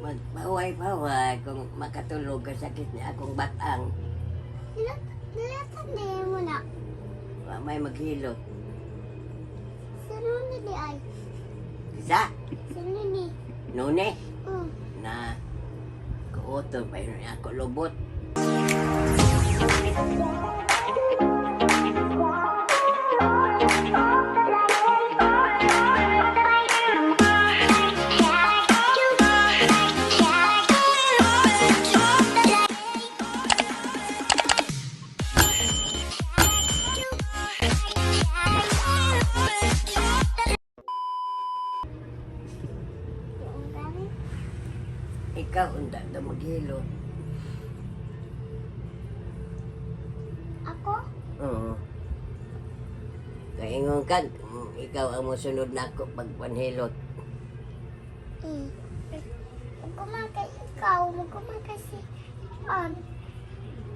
Magpahuway-pahuway kung makatulog ka, sakit niya akong batang. Nilatan din mo na. Wa may maghilot. Sino ni di ay? Isa, Sino ni? nune, na kuuto pa yun ako lubot. Ikaw, unda daw maghilot. Ako? Oo. Kaingon ka, ikaw ang mosunod na ako pag panhilot. Magkuman kay ikaw, magkuman kay si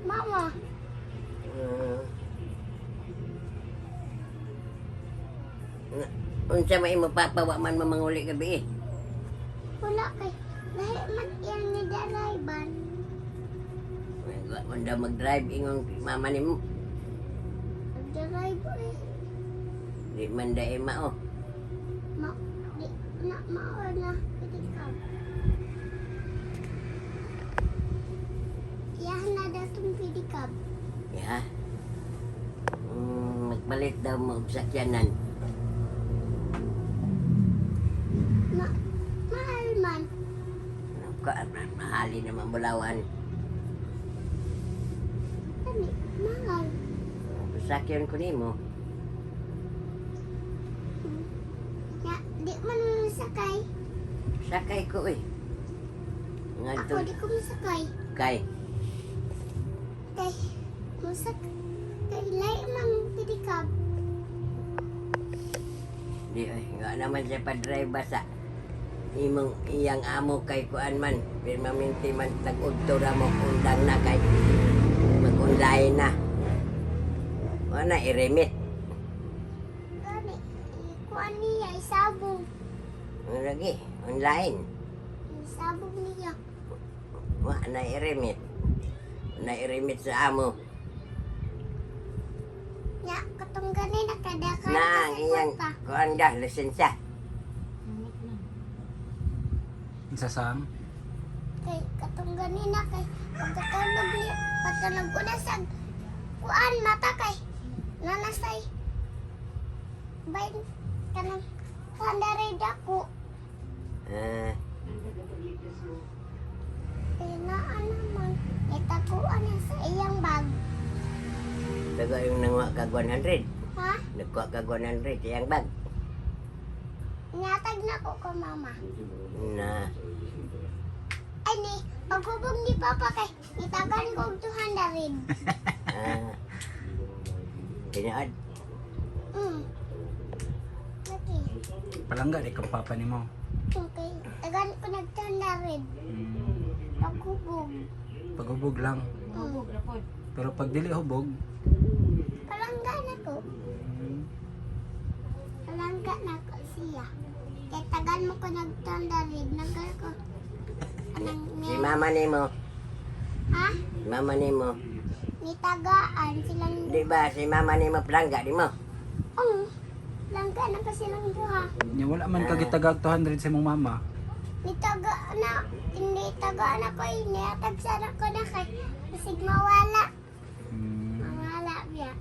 mama. Unsa may imo papa wa man mamanguli gabi eh. Wala kay lahi man iyang ni driver. Wa man daw mag-drive ingon mama nimo. Driver eh. Di man dae mao. Ma di na mao na pedicab. Iyahan na datong pedicab. Ya. Magpalit daw mo og sakyanan. Ma mahal man. Ano ka, mahali naman bulawan. Dali, mahal. Sakyan ko nimo. Ya, di man mo sakay. Sakay ko eh. Ngadto Ako di ko masakay. kay Kay musak kay lahi man pedicab. Di ay nga naman siya pa-drive basa. Imong iyang amo kay kuan man, permanente man tag-udto ra mo undang na kay mag-online na. Wala i-remit. Gani, ikuan niya isabong. Ano lagi? Online. Isabong niya. Wa na i-remit. Na i-remit sa amo. Ya, katong gani nakadakan Na ka ang sa iyang kwarta. kuan da lisensya. Sa sam? Kay katong gani na kay pagkatulog niya, patulog ko na sa kuan mata kay nanasay. Bay kanang kandaray dako. Ah, Kay naa naman itakuan niya sa iyang bag. taga yung nanguha kag 100. Ha? Nagkuha kag 100 iyang bag. Niatag na ko ko mama. Na Ay ni, paghubog ni Papa kay itagan ko og 200. ah, tinaad. Okay. Palangga di kang papa nimo. Okay. Tagan ko nag 200. Paghubog. Paghubog lang. Pero pag dili hubog, Palangga na ko. Palangga na ko siya. Kay tagan mo ko nag 200. Nagal ko. Anang Si niya. mama nimo, Ha? mama nimo. Ni tagaan silang Di ba si mama nimo plangga di mo? Langga na ka silang duha. nya wala man kagitagag 200 sa imong mama. Ni taga na hindi tagaan ako eh. Niatag sana ko na kay basig mawala. Mawala biya.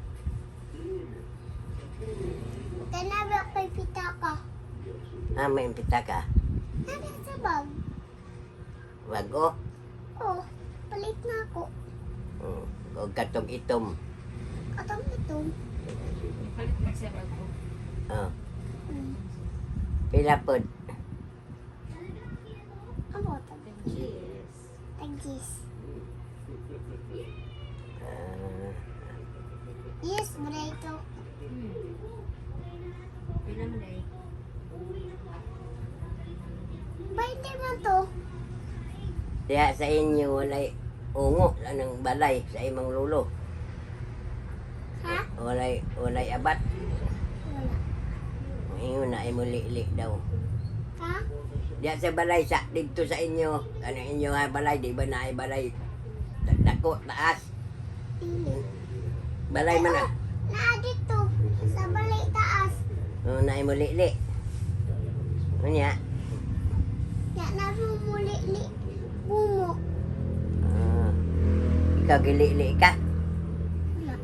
Kanabi kay pita ka. Ah, may impita ka. Nabi sa bag. Bago. Oh, palit na ako. Og katong itom. Atong ito. Oh. Pila pod? Amo tag. Tag-gis. Ah, Yes, ito. Bainte man to. Diha sa inyo walay ungo anang balay sa imong lulo. Ha? Walay abat. Wala. Ingon na imo lili daw. Ha? Diya sa balay sa dito sa inyo. Ano inyo nga balay, di ba na ay balay? Dako, taas. Dili. Balay man ah. Naa dito sa balay taas. Oh, naay mo lili. Unya. Ya na muli ni bumo. Ah. Ikaw gilili ka. Wala.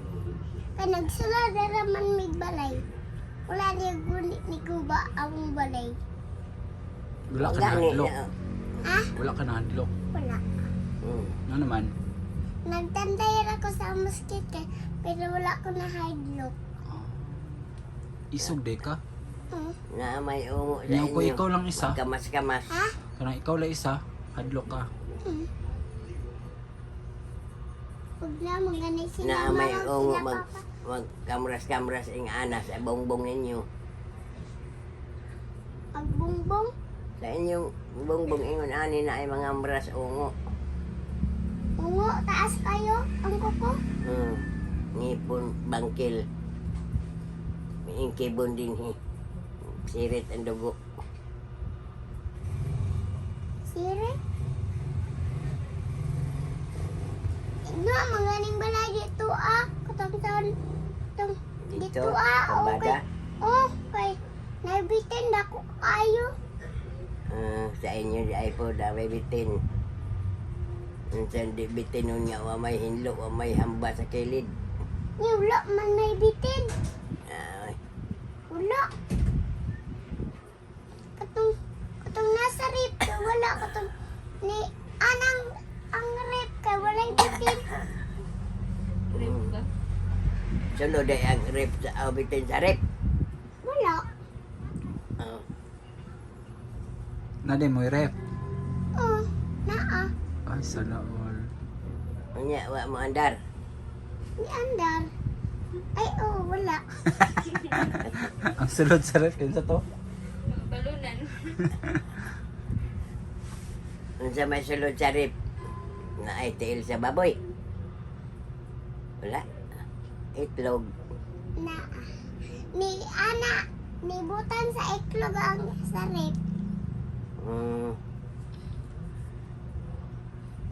Kay nagsulod ra man mig balay. Wala ni guni ni guba ang balay. Wala ka na Gani, hadlok. ah. Ha? Wala ka na hadlok. Wala. Ano naman? Nagtanday ra ko sa mosquito kay pero wala ko na hidlok. Ah. Isog de ka. Na may ungo sa Niyaw ko inyo. ikaw lang isa. Kamas-kamas. Ha? Kanang ikaw lang isa, hadlok ka. Huwag na magani sila Na may mama, ungo sila mag papa. mag kamras-kamras ing ana sa bongbong ninyo. Pagbungbong. Sa inyong bongbong ingon ani na ay mga amras ungo. Ungo, taas kayo ang kuko. Ngipon bangkil. Miingkibon din hi. Sirit ang dugo. Sire. No, maganing balay dito ah. Katong taon. Tong Dito, dito ah. sa Okay. bada. Okay. Naibitin dako kayo. Ah, sa inyo di ay po da may bitin. Unsa di bitin nun nga wa may hinlo, wa may hamba sa kilid. Ni wala man naibitin. Ah, Wala. Katong katong nasa rip kay wala katong ni anang ang rip kay wala bitin. Sunod ay ang rep sa bitin sa rep. Wala. Ah, Na mo ref. Oh, naa. Ay, sana all. Unya wa mo andar. Ni andar. Ay, oh, wala. Ang sulod sa ref, yun sa to. Balunan. Unsa may sulod sa rep na ay tiil sa baboy. Wala. Itlog. Naa. Ni ana, ni butan sa itlog ang sa rep.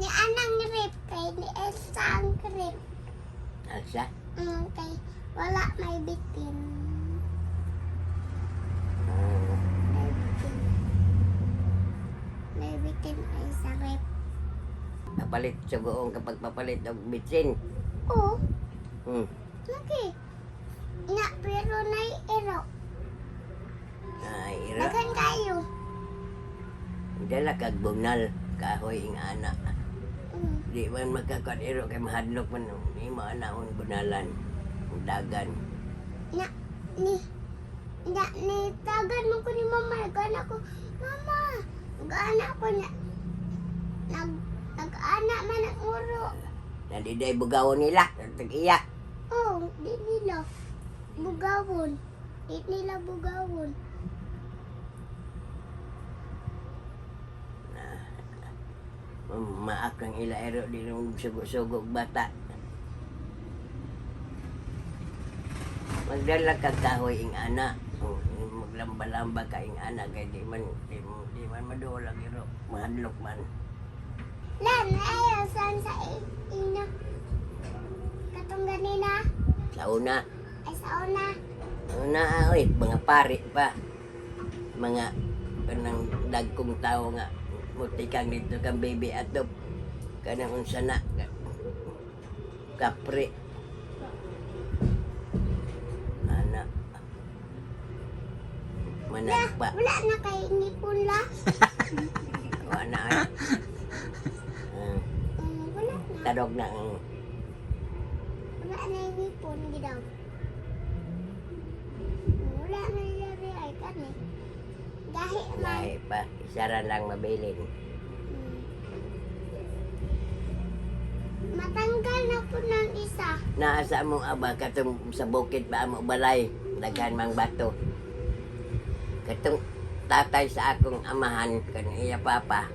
Ni anang rep kay ni Elsa ang rep. Alsa. Kay wala may bitin. May bitin. May bitin ay sa rep. Kapalit sugoong kapag papalit og bitsin. Oh, lagi. Na, pero nay ero. Ay, ira. Daghan kayo. Dala kag bunal kahoy ing ana. Di man magkakuan iro kay mahadlok man imo anaon bunalan. Dagan. Na, ni, na, ni, tagan mo ko ni mama. Nag-ana ko, mama, nag-ana ko na, nag, nag-ana man ang uro. Nadiday bugawon nila tag iya. Oh, di nila bugawon. Di nila bugawon. Maak ang ila iro di nung sugo-sugo og bata. Magdala kag kahoy ing ana. Oh, maglamba-lamba ka ing ana kay di man maduol ang iro, mahadlok man. Lan, ayaw, saan sa ina? Katong ganina, Sa una, ay sa una. una oy, mga pari pa. Mga kanang dagkong tao nga mutikang dito kang baby atop kanang unsa na kapre ana managpa Wala na kay ngipon la. wala ay. Ah, Wala na. tarog na ang Wala na yung ngipon, gidaw. Wala na yari ay kani. Gahi man. lahi pa isara lang mabilin. Matanggal na po ng isa. Naa sa among aba katong sa bukid pa amo balay daghan mang bato katong tatay sa akong amahan kan iya papa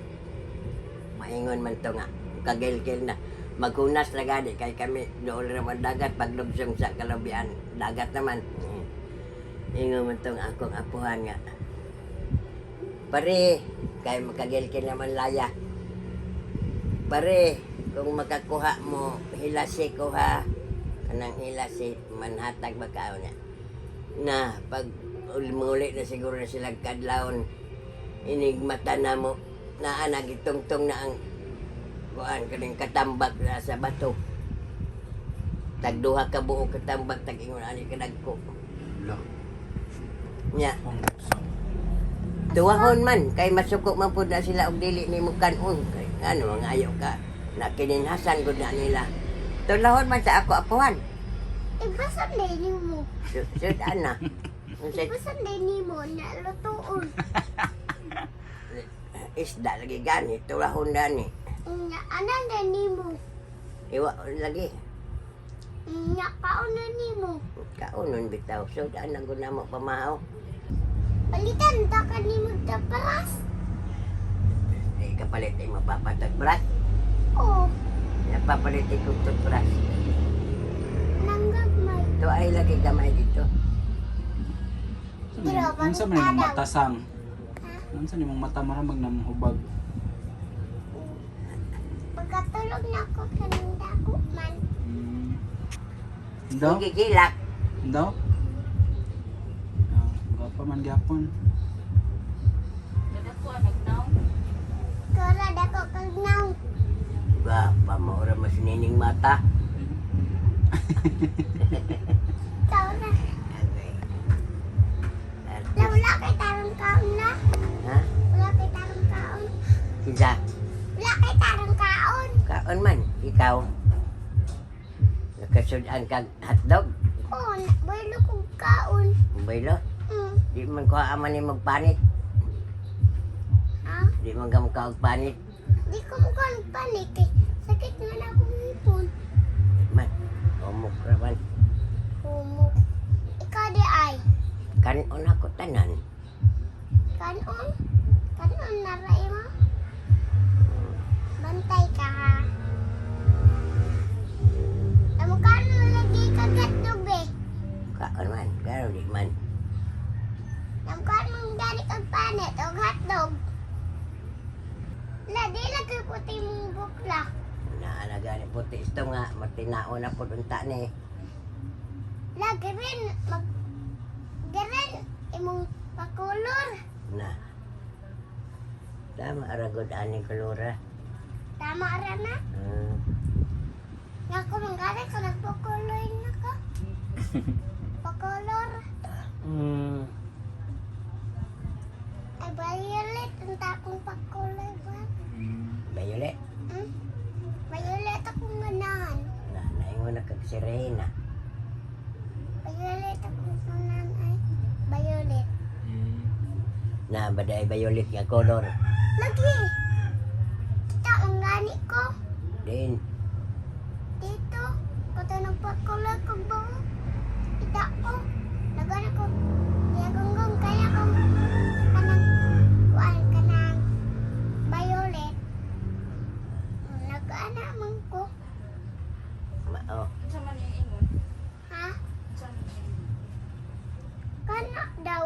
maingon man to nga kagilgil na maghunas na gani kay kami dool naman dagat paglugsong sa Kalubian dagat naman. Ingon man tong akong apuhan nga pare. Kay makagilkin naman laya. Pare, kung makakuha mo, hilasi ko ha. Kanang hilasi, manhatag ba kao niya. Na, pag muli na siguro na sila kadlawon, inigmata na mo, naa nagitungtong na ang kuan kaning katambak na sa bato. Tag duha ka buo katambak tag ingon ani kadagko. Lo. Nya, Pang tuwahon man kay masuko man pud na sila og dili nimo kan-on kay ngano ang ayaw ka na kininhasan gud na nila. Tulahon man sa ako apuhan. Ibasan din mo. Sud ana. Unsay Ibasan din mo na lutuon. isda lagi gani tulahon dani. Nya anan din mo. Iwa lagi Nya kaon na nimo. kaunon bitaw. Sud ana gud na mo pamahaw. Palitan ta ka nimo taparas. Di kapalit ay mapapatag brat. Oh, Napapalit ay kong toothbrush. nanggagmay. Ito ay lagi gamay dito. Unsa man imong mata sang? Unsa nimong mata mara magnamhubag? Pagkatulog na ako kanang dako man. Daw? Gigilak. Daw? Ah, gwapa man gyapon. Kara dako kag naw. Ba, pamaura mas nining mata. Tao na. Okay. La wala kay tarong kaon na. Ha? Wala kay tarong kaon. Kinsa? Wala kay tarong kaon. Kaon man, ikaw. Nakasudan kag hotdog. Oh, baylo kog kaon. Baylo. Di man ko ama ni magpanit. Ha? Di man ka mukha panit. Di ko mo kan panik eh. Sakit nga na akong ngipon. Man, umok ra man. Humok. Ikaw di ay. Kanon ako tanan. Kanon? Kanon na ra mo? Bantay ka ha. Amo kanon lagi kagatog eh. Kaon man, pero di man. Amo kanon gani kag panit og hotdog. La di lagi puti mong bukla. Naalaga ni puti ito nga, matinao na po unta ni. La green mag green imong pakulor. Na. Tama aragod ani kulura. Tama ra na. Nga ko manggari ko nagpakuloy na ko. Pakulor. Ay violet ang takong pakulay ba? Violet. Violet akong ganahan. Na, naingon na kag si Reyna. Violet akong ganahan ay violet. Na, baday violet nga color. Lagi. Kita ang gani ko Din, dito. Kato nagpakulay kog buhok. Kita ko. Nagana ko. Kaya gunggong kaya kong kanang kuan kanang violet. Nag-ana man ko. mao. Ha? Kana daw.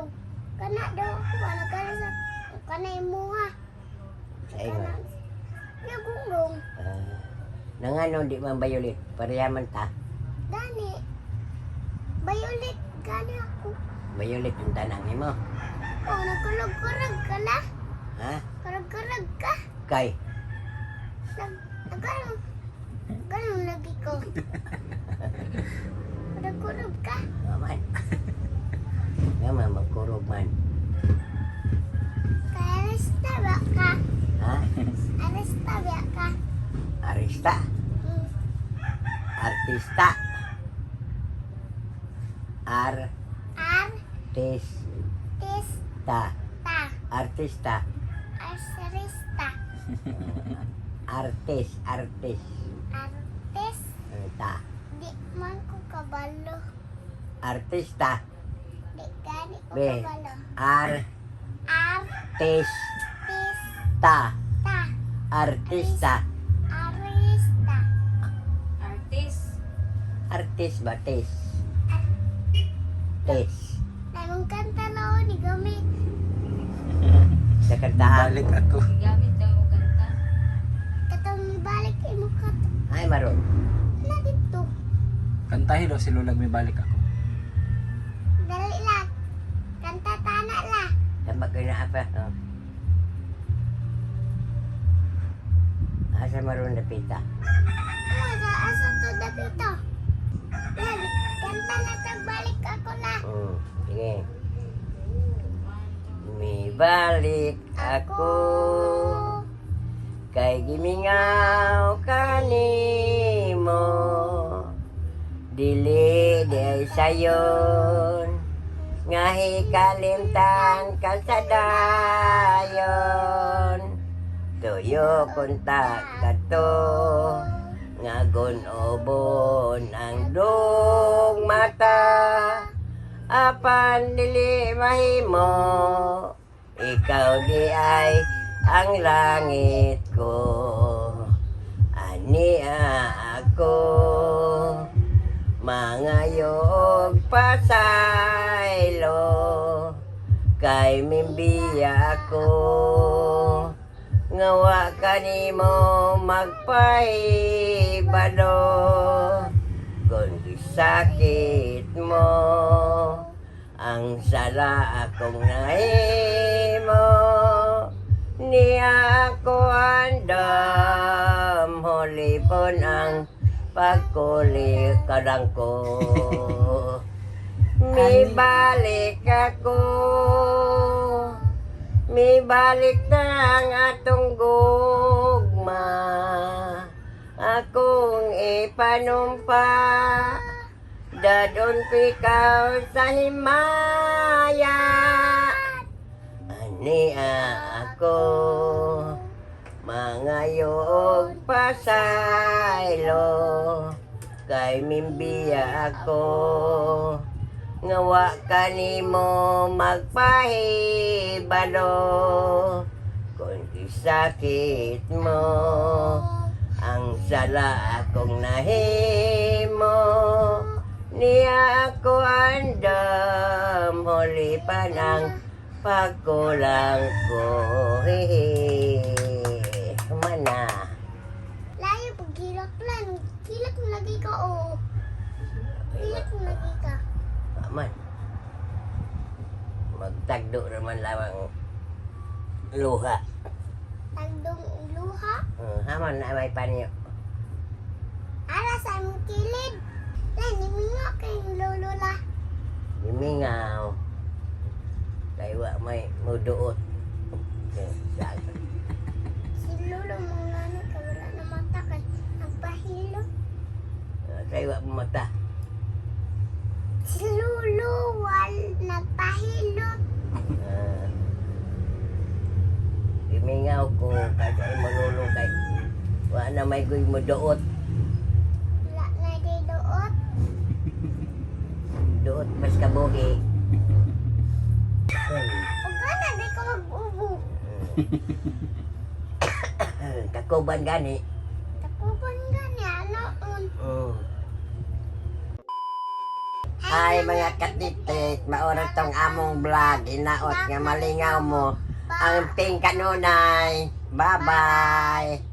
Kana daw ako. Ano kana sa... Kana imuha. Sa ingon. Kana. Ya gunggong. Ah, nangano di man violet, pareha man ta. Dani. Violet gani ako. Violet yung tanang imo. Oh, nagkulog-kurog ka na. Ha? Kurog-kurog ka. Kay, Nag... Nagkaroon... Ganun lagi ko. Kurog-kurog ka. wa man. Nga man, magkurog man. Kaya aresta ba ka? Ha? Aresta ba ka? Arista. Artista. Ar. Ar. Tis. Tis. Ta. Ta. Artista. Artista. Artis. Artis. Artis. Ta. Di man ko kabalo. Artista. Di gani ko Be. kabalo. Ar. Ar. Tis. Tis. Ta. Ta. Artista. Arista. Artist. Artis ba? Tis. Tis. Namang kanta na ako ni Gami. Sa kantahan. Balik ako. Gamit daw mo kanta. Katong balik imo ka Ay, maron. na dito. Kantahi daw si Lola may balik ako. Dali la. Kanta tana la. Tambag ko na apa. Oh. Asa maron na pita. Asa asa to dapito. Dali, kanta na tag balik ako la. Sige. Mibalik ako kay gimingaw kanimo, dili di sayon nga hikalimtan ka sa dayon, tuyo kontak kadto nga gunobon ang dong mata, apan dili mahimo, ikaw di ay ang langit ko. Ania ako mangayog pasaylo kay mimbiya ako nga wa kanimo magpahibalo kung sakit mo ang sala akong nahimo, niya ako andam holipon ang pagkuli kadang ko. Mibalik ako, mibalik na ang atong gugma, akong ipanumpa. Dadon ko ikaw sa himaya. Ania ako mangayog pasaylo kay mimbiya ako nga wa kanimo magpahibalo kung sakit mo ang sala akong nahimo, niya ako andam huli pa ng pagkulang ko. Hehe. Mana. Layo pag hilak lang. Hilak mo lagi ka oo. Hilak mo lagi ka. Man. Magtagdo naman lamang luha. Tagdong luha. Haman na may panyo. Ara sa among kilid. La, nimingo kay lolo la. Gimingaw. Kay wa may muduot. Okay, sa Si lolo mo nga ni kay wala na mata kay nagpahilo. Kay wa mata. Si lolo wal nagpahilo. Ah, gimingaw ko kay sa imo lolo kay wa na may guy muduot. Wala na di doot. Duot mas kabuhi. Ug ana di ka mag-ubo. Takuban gani. Takuban gani ano un. Hi mga katitik, maoras tong among vlog. Inaot nga malingaw mo. Ang ping kanunay. Bye-bye.